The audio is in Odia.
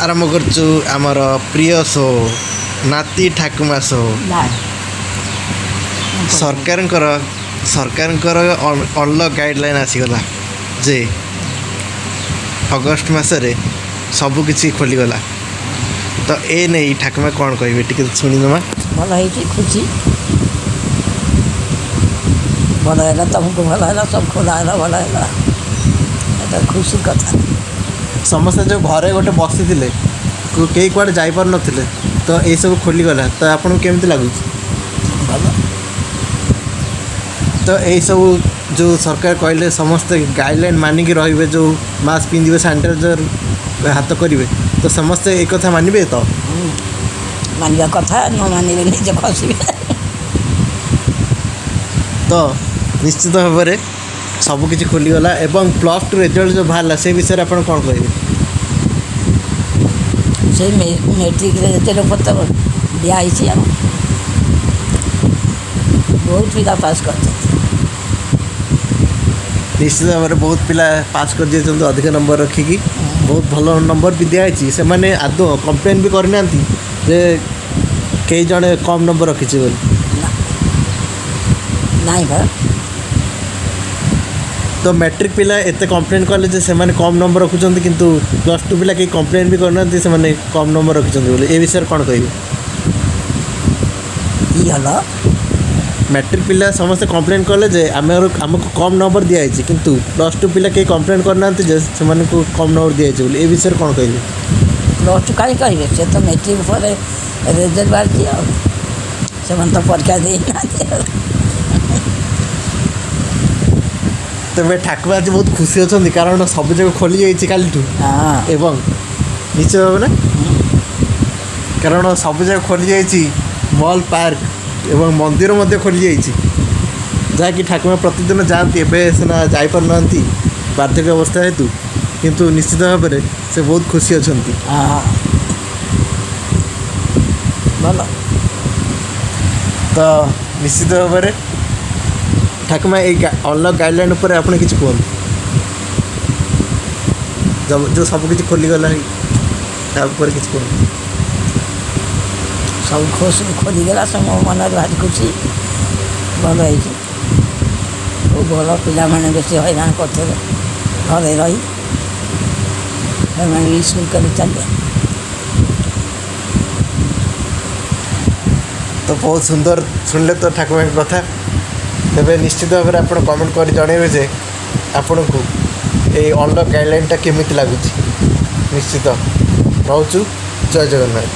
ଆରମ୍ଭ କରୁଛୁ ଆମର ପ୍ରିୟ ଶୋ ନାତି ଠାକୁମା ଶୋ। ସରକାରଙ୍କର ଅନଲକ୍ ଗାଇଡ଼ଲାଇନ୍ ଆସିଗଲା ଯେ ଅଗଷ୍ଟ ମାସରେ ସବୁକିଛି ଖୋଲିଗଲା। ତ ଏ ନେଇ ଠାକୁମା କ'ଣ କହିବେ, ଟିକେ ଶୁଣିଦେମା। ଭଲ ହେଇଛି, ଖୁସି। ଭଲ ହେଲା, ତମକୁ ଭଲ ହେଲା, ସବୁ ଖୋଲା ହେଲା, ଭଲ ହେଲା। ଏଟା ଖୁସି କଥା। ସମସ୍ତେ ଯେଉଁ ଘରେ ଗୋଟେ ବସିଥିଲେ, କେହି କୁଆଡ଼େ ଯାଇପାରୁନଥିଲେ, ତ ଏଇସବୁ ଖୋଲିଗଲା, ତ ଆପଣଙ୍କୁ କେମିତି ଲାଗୁଛି? ଭଲ। ତ ଏଇସବୁ ଯେଉଁ ସରକାର କହିଲେ ସମସ୍ତେ ଗାଇଡ଼ଲାଇନ୍ ମାନିକି ରହିବେ, ଯେଉଁ ମାସ୍କ ପିନ୍ଧିବେ, ସାନିଟାଇଜର୍ ହାତ କରିବେ, ତ ସମସ୍ତେ ଏ କଥା ମାନିବେ ତ? ମାନିବା କଥା, ନ ମାନିଲେ ନିଜେ ଖସିବେ। ତ ନିଶ୍ଚିତ ଭାବରେ ସବୁକିଛି ଖୋଲିଗଲା ଏବଂ +2 ରେଜଲ୍ଟ ଯେଉଁ ବାହାରିଲା, ସେ ବିଷୟରେ ଆପଣ କ'ଣ କହିବେ? ସେଇ ମେଟ୍ରିକରେ ରେଜଲ୍ଟ ଉପରେ ତ ଦିଆହେଇଛି, ଆଉ ବହୁତ ପିଲା ପାସ୍ କରିଛନ୍ତି। ନିଶ୍ଚିତ ଭାବରେ ବହୁତ ପିଲା ପାସ୍ କରିଯାଇଛନ୍ତି ଅଧିକ ନମ୍ବର ରଖିକି। ବହୁତ ଭଲ ନମ୍ବର ବି ଦିଆହେଇଛି। ସେମାନେ ଆଦୌ କମ୍ପ୍ଲେନ୍ ବି କରିନାହାନ୍ତି ଯେ କେହି ଜଣେ କମ୍ ନମ୍ବର ରଖିଛି ବୋଲି। ନା, ନାଇଁ ବା। ତ ମ୍ୟାଟ୍ରିକ୍ ପିଲା ଏତେ କମ୍ପ୍ଲେନ୍ କଲେ ଯେ ସେମାନେ କମ୍ ନମ୍ବର ରଖୁଛନ୍ତି, କିନ୍ତୁ +2 ପିଲା କେହି କମ୍ପ୍ଲେନ୍ ବି କରିନାହାନ୍ତି ସେମାନେ କମ୍ ନମ୍ବର ରଖିଛନ୍ତି ବୋଲି। ଏ ବିଷୟରେ କ'ଣ କହିବେ? କି ହେଲା? ମ୍ୟାଟ୍ରିକ୍ ପିଲା ସମସ୍ତେ କମ୍ପ୍ଲେନ୍ କଲେ ଯେ ଆମକୁ କମ୍ ନମ୍ବର ଦିଆହେଇଛି, କିନ୍ତୁ +2 ପିଲା କେହି କମ୍ପ୍ଲେନ୍ କରିନାହାନ୍ତି ଯେ ସେମାନଙ୍କୁ କମ୍ ନମ୍ବର ଦିଆହେଇଛି ବୋଲି। ଏ ବିଷୟରେ କ'ଣ କହିବେ? +2 କାହିଁ କହିବେ? ସେ ତ ମେଟ୍ରିକ୍ ପରେ ରେଜଲ୍ଟ ବାହାରିଛି, ଆଉ ସେମାନେ ତ ପରୀକ୍ଷା ଦେଇନାହାନ୍ତି ଆଉ। ତେବେ ଠାକୁର ଆଜି ବହୁତ ଖୁସି ଅଛନ୍ତି, କାରଣ ସବୁ ଯାକ ଖୋଲି ଯାଇଛି କାଲିଠୁ। ଏବଂ ନିଶ୍ଚୟ ଭାବେ ନା, କାରଣ ସବୁ ଯାକ ଖୋଲି ଯାଇଛି, ମଲ୍, ପାର୍କ ଏବଂ ମନ୍ଦିର ମଧ୍ୟ ଖୋଲି ଯାଇଛି, ଯାହାକି ଠାକୁର ପ୍ରତିଦିନ ଯାଆନ୍ତି। ଏବେ ସିନା ଯାଇପାରୁନାହାନ୍ତି ବାର୍ଦ୍ଧକ୍ୟ ଅବସ୍ଥା ହେତୁ, କିନ୍ତୁ ନିଶ୍ଚିତ ଭାବରେ ସେ ବହୁତ ଖୁସି ଅଛନ୍ତି। ହଁ, ଭଲ। ତ ନିଶ୍ଚିତ ଭାବରେ ଠାକୁମା, ଏଇ ଅନଲକ୍ ଗାଇଡ଼ଲାଇନ୍ ଉପରେ ଆପଣ କିଛି କୁହନ୍ତୁ। ଯେଉଁ ସବୁ କିଛି ଖୋଲିଗଲା, ତା ଉପରେ କିଛି କୁହନ୍ତୁ। ସବୁ ଖୁସି, ଖୋଲିଗଲା, ସବୁ ମୋ ମନରେ ଭାରି ଖୁସି। ଭଲ ହେଇଛି, ଖୁବ୍ ଭଲ। ପିଲାମାନେ ବେଶୀ ହଇରାଣ କରୁଥିଲେ ଘରେ ରହି, ସେମାନେ ବି ସ୍କୁଲ କରି ଚାଲିଲେ। ତ ବହୁତ ସୁନ୍ଦର ଶୁଣିଲେ ତ ଠାକୁରଙ୍କ କଥା। ତେବେ ନିଶ୍ଚିତ ଭାବରେ ଆପଣ କମେଣ୍ଟ କରି ଜଣାଇବେ ଯେ ଆପଣଙ୍କୁ ଏଇ ଅନଲକ୍ ଗାଇଡ଼ଲାଇନ୍ଟା କେମିତି ଲାଗୁଛି। ନିଶ୍ଚିତ ରହୁଛୁ। ଜୟ ଜଗନ୍ନାଥ।